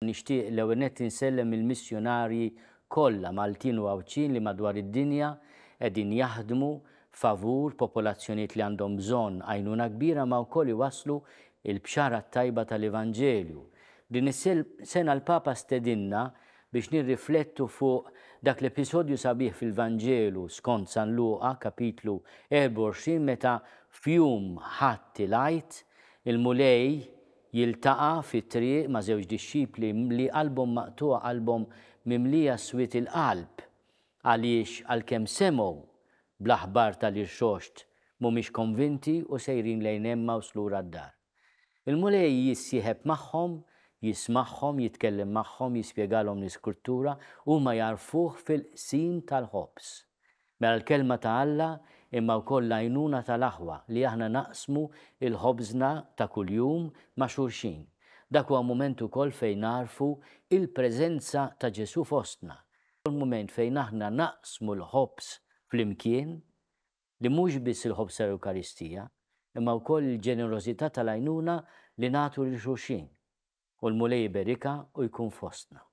Nixtieq l-ewwel nett insellem il-missjunarji kollha Maltin u Għawdxin li madwar id-dinja qegħdin jaħdmu favur popolazzjonijiet li għandhom bżonn għajnuna kbira ma wkoll iwasslu l-bxara t-tajba tal-Evanġelju. Din is-sena l-Papa stedinna biex nirriflettu fuq dak l-episodju sabiħ fil-Vanġelu skont San Luqa, kapitlu 24 meta f'jum Ħadd il-Għid, il-Mulej jiltaqa' fit-triq ma' żewġ dixxipli li qalbhom maqtugħa, qalbhom mimlija swied il-qalb, għaliex għalkemm semgħu bl-aħbar tal-irxoxt mhumiex konvinti u sejrin lejn Emmaus lura d-dar. Il-Mulej jissieħeb magħhom, jismagħhom, jitkellem magħhom, jispjegalhom l-Iskrittura, huma jagħrfuh fil-qsim tal-ħobż. Mela l-Kelma ta' Alla imma wkoll l-għajnuna tal-aħwa li aħna naqsmu l-ħobżna ta' kuljum ma' xulxin. Dak huwa mument ukoll fejn nagħrfu il-preżenza ta' Ġesù fostna. Mument fejn aħna naqsmu l-ħobż flimkien, li mhux biss il-ħobż tal-Ewkaristija, imma wkoll il-ġenerożità tal-għajnuna li nagħtu lil xulxin. U l-Mulej iberikha u jkun fostna.